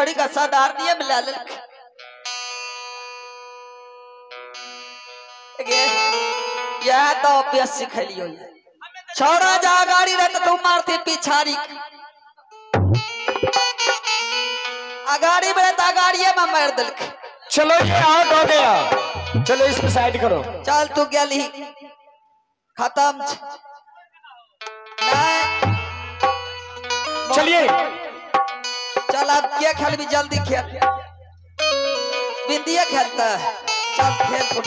छोड़ी का साधारणीय में ला लेलक। यह तो अभ्यास सिखलियो। छोड़ा जा गाड़ी रहे तो तू मारती पिछाड़ी, अगाड़ी में रहता अगाड़िए में मार दिलक। चलो ये आउट हो गया, चलो इसको साइड करो। चल तू गेली खत्म। चलिए चल अब क्या खेल भी जल्दी खेल, बिंदिया खेलता है। चल खेल को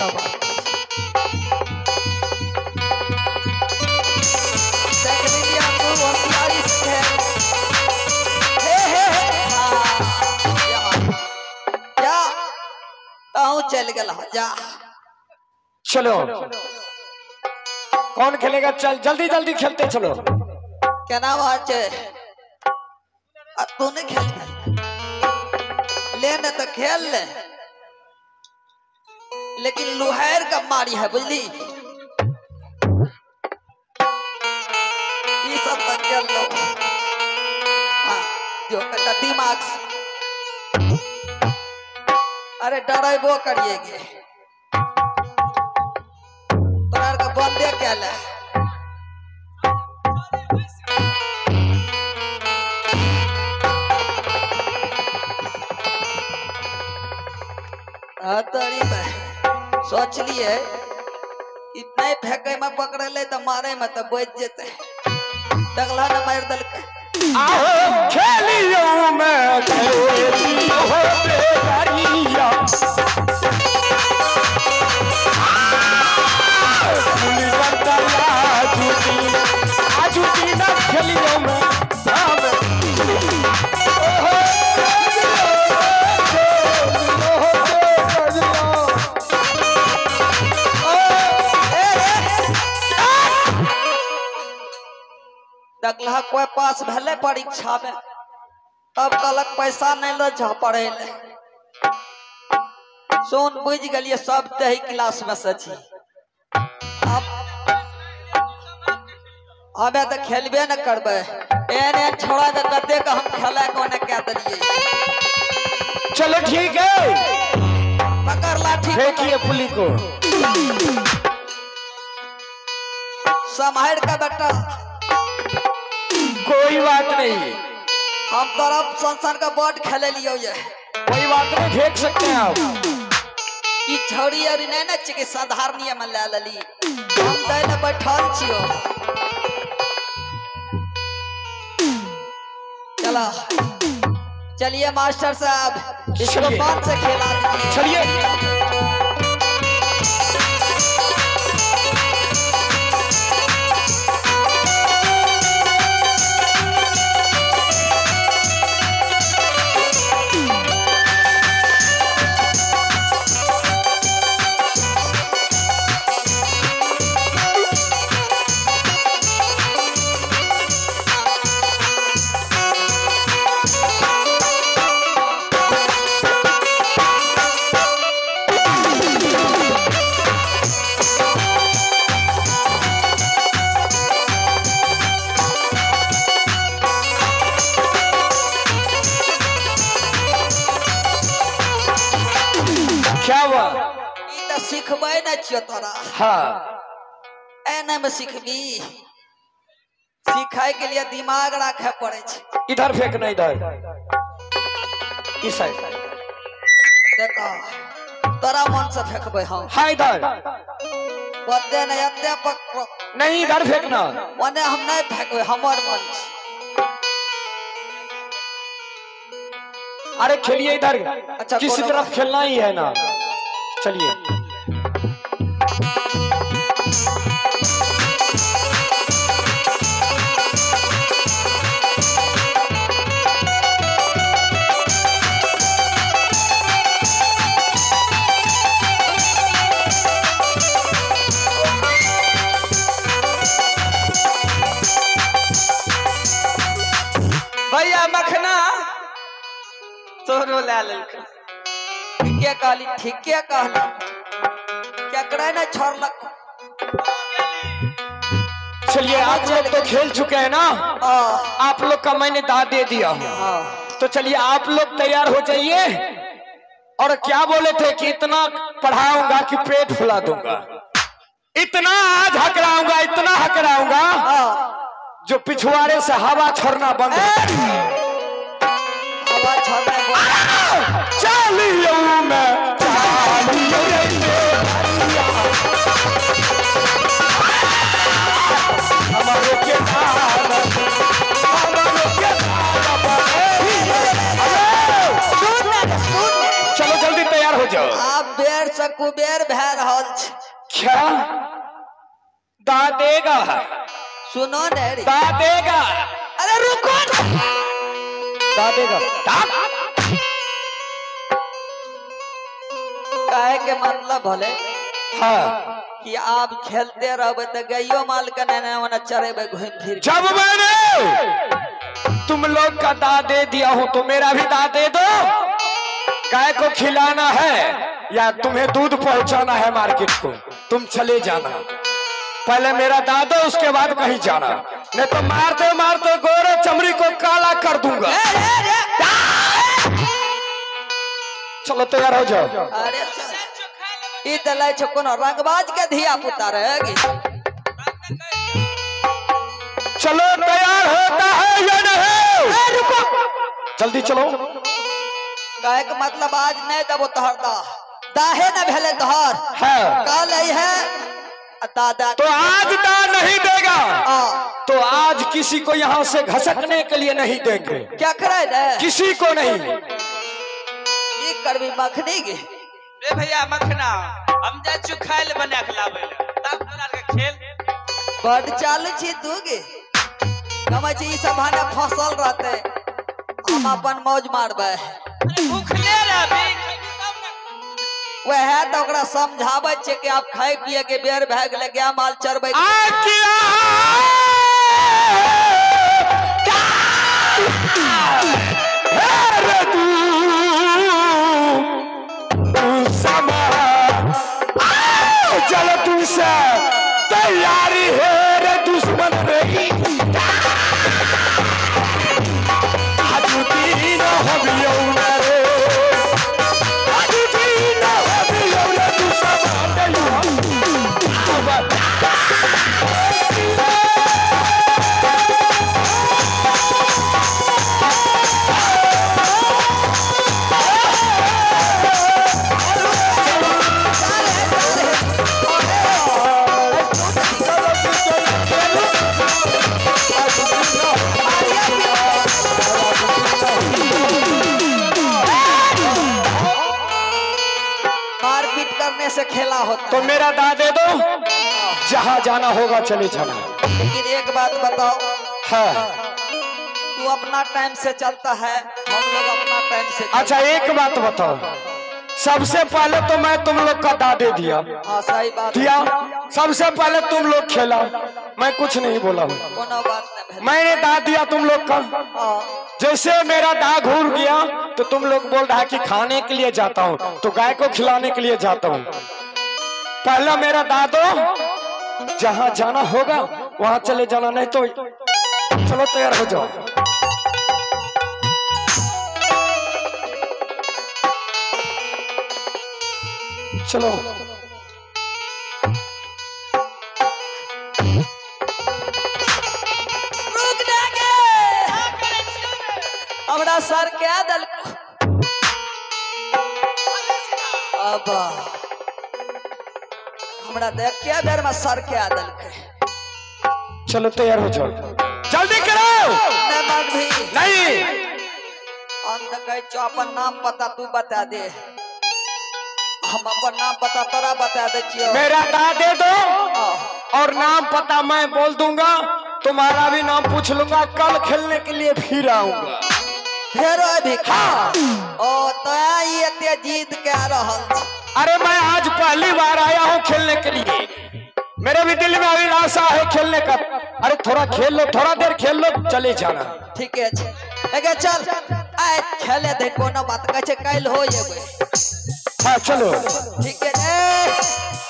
चल गया जा। चलो कौन खेलेगा? चल जल्दी जल्दी खेलते चलो। क्या नाम है? अब तू नहीं खेल ले न तो खेल ले, लेकिन लुहार का मारी है बुझली। ये सब तक खेल लो। हाँ जो दिमाग से। अरे डराइबो करिएगे तोरा का बंदे केले। तरी में सोच लिए इतना फेंके में पकड़े ले तो मारे में तो बच जेते। दगला न मार दलके। आओ खेलियो मैं खेलियो बेरिया, आजू ना खेलियो मैं। देखला कोई पास भले परीक्षा में तब कहलक पैसा नहीं लो जा पढ़े ले। सुन बुझ गलिए सब तही क्लास में सची। अब हमें तो खेलबे न करबे। एन एन छोड़ा के कते के हम खेला कोने कह दिलिए। चलो ठीक है पकड़ लाठी फेंकिए पुली को संभाल का बेटा। कोई बात नहीं, हम तरफ संसार का बोर्ड खेले लियो ये। कोई बात नहीं, फेंक सकते हैं आप। ई छौड़ी अभी नहीं ना कि साधारणीय में ले लली। हम तै ने बैठल छियो। चलो चलिए मास्टर साहब इसको बात से खेला दीजिए। चलिए सिखबै न छियो तोरा। हाँ एने में सिखबी, सिखाए के लिए दिमाग रखे पड़े छे। इधर फेंकना, इधर इस साइड। देखो तोरा मन से फेंकबै हम। हाँ इधर ओते नहीं, एते पकड़ो नहीं, इधर फेंकना। ओने हम नहीं फेंकबै, हमर मन छे। अरे खेलिए इधर। अच्छा किसी तरफ खेलना ही है ना। चलिए भैया मखना तोरो ला लेलकै। ठीके कहली, ठीके कहली। केकरा ना छोड़लक। चलिए आप लोग तो खेल चुके हैं ना। आप लोग का मैंने दाद दे दिया हूँ। तो चलिए आप लोग तैयार हो जाइए। और क्या बोले थे कि इतना पढ़ाऊंगा कि पेट फुला दूंगा, इतना आज हकराऊंगा, इतना हकराऊंगा जो पिछवाड़े से हवा छोड़ना बंद हो। हवा छोड़ना बंद। चलियो मैं चलियो रे हमारे के नाम, हमारे के नाम। चलो जल्दी तैयार हो जाओ। आप बेर से कुबेर भै रहल छी। क्या दा देगा? सुनो ने दा देगा। अरे रुको ना, दा देगा। काहे के मतलब भले हाँ कि आप खेलते रहबे त गइयो माल के ने ओने चरेबे घूम फिर। जब मैंने तुम लोग का दा दे दिया हो तो मेरा भी दा दे दो। गाय को खिलाना है या तुम्हें दूध पहुंचाना है मार्केट को, तुम चले जाना। पहले मेरा दा दो, उसके बाद कहीं जाना, नहीं तो मारते मारते गोरे चमड़ी को काला कर दूंगा। चलो तैयार हो जाओ। अरे ई त लै छो कोनो रंगबाज के धिया पुता रहेगी। चलो तैयार होता है या नहीं? रुको जल्दी चलो। काहे के मतलब आज नहीं दबो तोहर दा, दाहे न भेले तोहर है, कल आई है दादा। तो आज दा नहीं देगा तो आज किसी को यहाँ से घसकने के लिए नहीं देंगे। क्या करे ने? किसी को नहीं। की करबी मखनी के? रे भैया मखना हम जा छु खाइल बना के लाबै ले, तब तोरा के खेल बड चालू छी तू गे। कमै छी ई सब भाना फसल रहते, हम अपन मौज मारबै। अरे भूखले रहबी तब ना। वह तो ओकरा समझाबै छै कि आप खाय पिए के बेर भए गेलै, गाय माल चरबै। चल तू से तैयारी है रे दुश्मन रही से खेला होता तो मेरा दा दे दो, जहाँ जाना होगा चले जाना। लेकिन एक बात बताओ, हाँ तू अपना टाइम से चलता है, हम लोग अपना टाइम से। अच्छा एक बात बताओ, सबसे पहले तो मैं तुम लोग का दा दे दिया। हाँ सही बात दिया। सबसे पहले तुम लोग खेला, मैं कुछ नहीं बोला हूँ, बात नहीं। मैंने दा दिया तुम लोग का। जैसे मेरा दा घूर गया तो तुम लोग बोल रहा कि खाने के लिए जाता हूँ तो गाय को खिलाने के लिए जाता हूँ। पहला मेरा दा दो, जहाँ जाना होगा वहाँ चले जाना, नहीं तो चलो तैयार हो जाओ। चलो रुक जाके हमरा सर क्या दल। अब हमरा देख के बेर में सर क्या दल के। चलो तैयार हो जाओ, जल्दी करो। नहीं मन भी नहीं, हम तो कहे छो अपन नाम पता तू बता दे, हम अपन नाम पता तोरा बता दे छियो। मेरा दा दे दो और नाम पता मैं बोल दूंगा, तुम्हारा भी नाम पूछ लूंगा। कल खेलने के लिए फिर आऊंगा। फेर अभी? हाँ। ओ तो एते जीत के रहल। अरे मैं आज पहली बार आया हूँ खेलने के लिए, मेरे भी दिल में अभिलाषा है खेलने का। अरे थोड़ा खेल लो, थोड़ा देर खेल लो, चले जाना। ठीक है चल आए खेले दे, कोनो बात कहे कल हो जेबै। हाँ चलो ठीक है,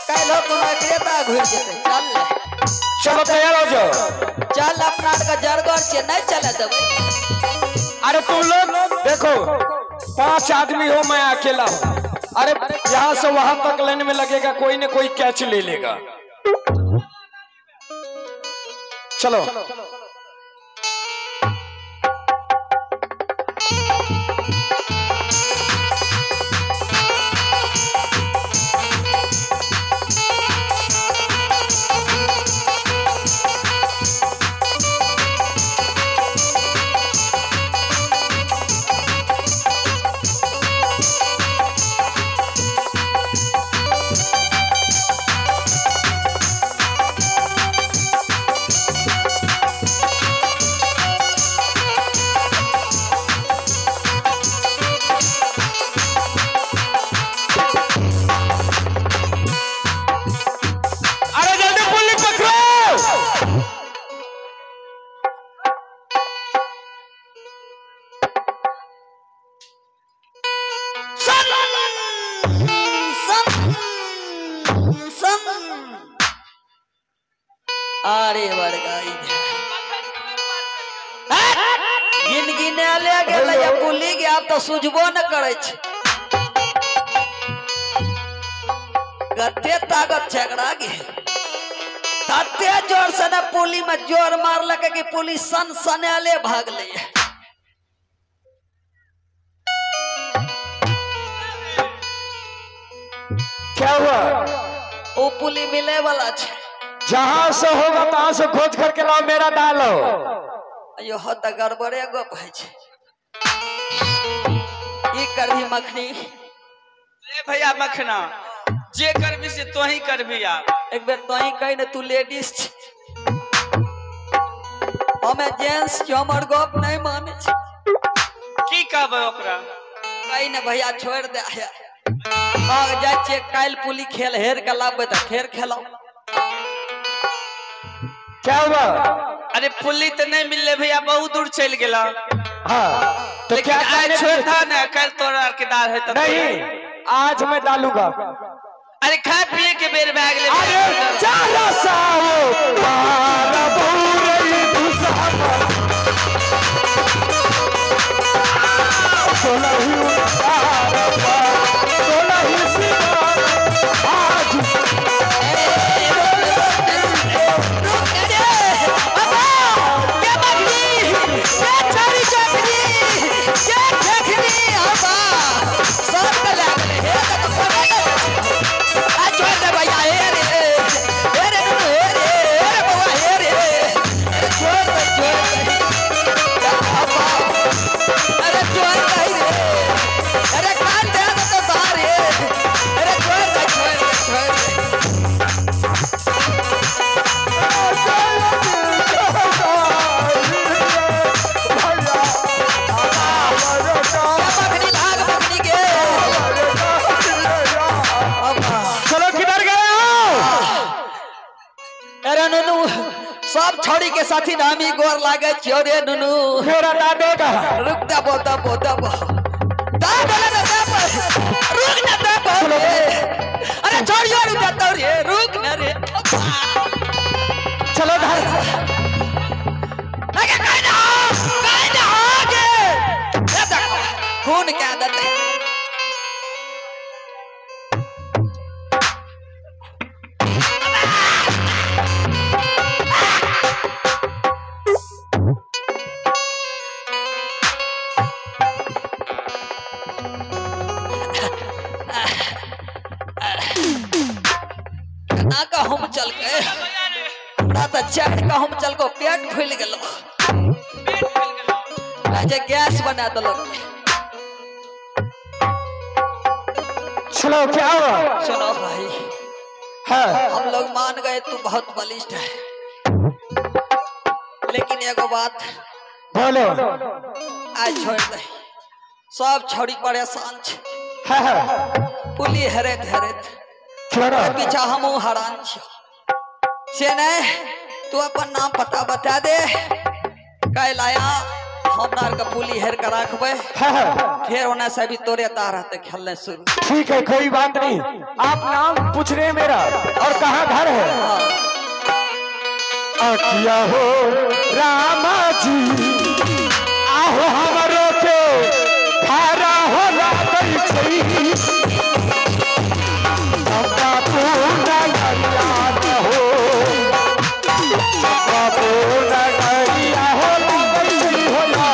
कल हो कोनो एकरेता घुर जेतै। चल चलो तैयार हो जाओ। चल अपना के जरगर छे, नहीं चले देबै। अरे तुम लोग देखो, 5 आदमी हो, मैं अकेला हूँ। अरे यहाँ से वहां तक लाइन में लगेगा, कोई न कोई कैच ले लेगा। चलो अरे बड़गाई गिन गिने ले गेलै या पुली के आब तो सुझबो न करै छै। कते ताकत छै एकरा के, तते जोर से ने पुली में जोर मारलकै कि पुली सन सनेले भागलै। क्या हुआ? ओ पुली मिले वाला छै, जहां से होगा तहां से खोज करके लाओ, मेरा डालो। यो हो त गड़बड़े गप है छै। ई करभी मखनी? ले भैया मखना, जे करबी से तोही करबी। आप एक बेर तोही कहि ने, तू लेडीज छ, हमे जेंट्स छी, हमर गप नहीं माने छै। की कहबै ओकरा? कहि ने भैया छोड़ दे, भाग जाइ छियै काल्हि पुली खेल हेर के लाबबै त फेर खेलब। क्या हुआ? अरे पुली तो नहीं मिलले भैया, बहुत दूर चल गेला। हाँ तो क्या आज छोड़ था ना, कल तोरा के दाल है तो नहीं, आज मैं डालूंगा। अरे खाए पिए के बेर भए गेले। अरे चारा साओ पारा बौरई दुसामा सोलही उतारा सोलही सिवा आज। सब छोड़ी के साथी नामी गोर लागे छियो रे नुनू। मेरा दादे का रुक दबो दबो दबो दा बोले ना दबो, रुक ना दबो रे। अरे छोड़ियो रुक जाता रे, रुक ना रे। चलो घर अरे कहीं ना कहीं ना आगे ये देखो खून के आदत है। का हम चल के हमरा त चढ़ का हम चल को पेट फूल गेलो, पेट गैस बना देलक। चलो क्या हुआ? सुनो भाई, हाँ हम लोग मान गए तू बहुत बलिष्ठ है, लेकिन एगो बात बोलो। आज छोड़ दे, सब छोड़ी परेशान छे। हाँ पुली हेरत हेरत पीछा हम हरान छी। से नहीं तू अपन नाम पता बता दे, कल आया हमरा के पुली हेर के रखबे, फिर होने से भी तोरे तार रहते खेलने शुरू। ठीक है कोई बात नहीं। आप नाम पूछ रहे मेरा और कहाँ घर है? अखिया हो रामा जी आहो हमारो खारा हो लागै छै चंपापुर नगरिया हो चंपापुर नगरिया हो लागै छै होला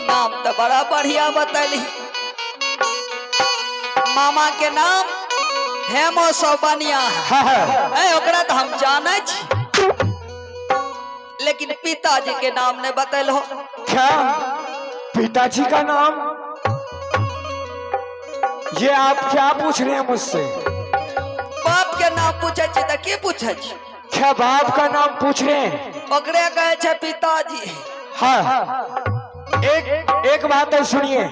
नाम तो बड़ा बढ़िया बतैली। मामा के नाम हेमो सौबनिया है, ओकरा तो हम जानै छी, लेकिन पिताजी के नाम नहीं बतैल हो। क्या पिताजी का नाम? ये आप क्या पूछ रहे हैं मुझसे? बाप के नाम पूछे छी त की पूछे छी? क्या बाप का नाम पूछ रहे हैं? ओकरे कहे छे पिताजी। हाँ, एक बात है सुनिए,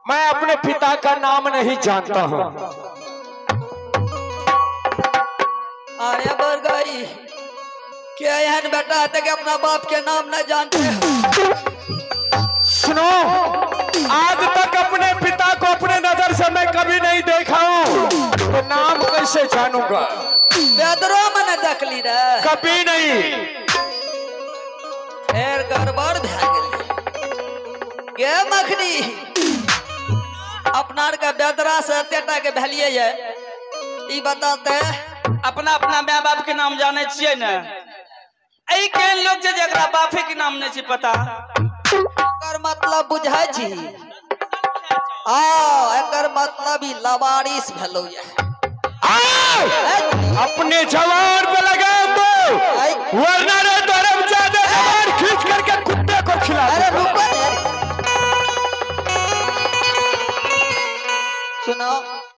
मैं अपने पिता का नाम नहीं जानता हूँ। अरे बर गई क्या एहन बेटा है कि अपना बाप के नाम न जानते हो? सुनो, आज तक अपने पिता को अपने नजर से मैं कभी नहीं देखा हूँ, तो नाम कैसे जानूंगा? बेदरो में न देखली रे, कभी नहीं। फिर गड़बड़ भए गेलै। गे मखनी, अपना के बेदरा से एतेटा के भेलिए ये, ई बताते अपना अपना my बाप के नाम जाने छियै ने? एहि केहन लोग छै जकरा बापे के नाम नहीं छै पता? एकर मतलब बुझै छी? आ एकर मतलब ई लवारिस भेलौ ये। अपने जवान पे लगाम दो, वरना रे तोरे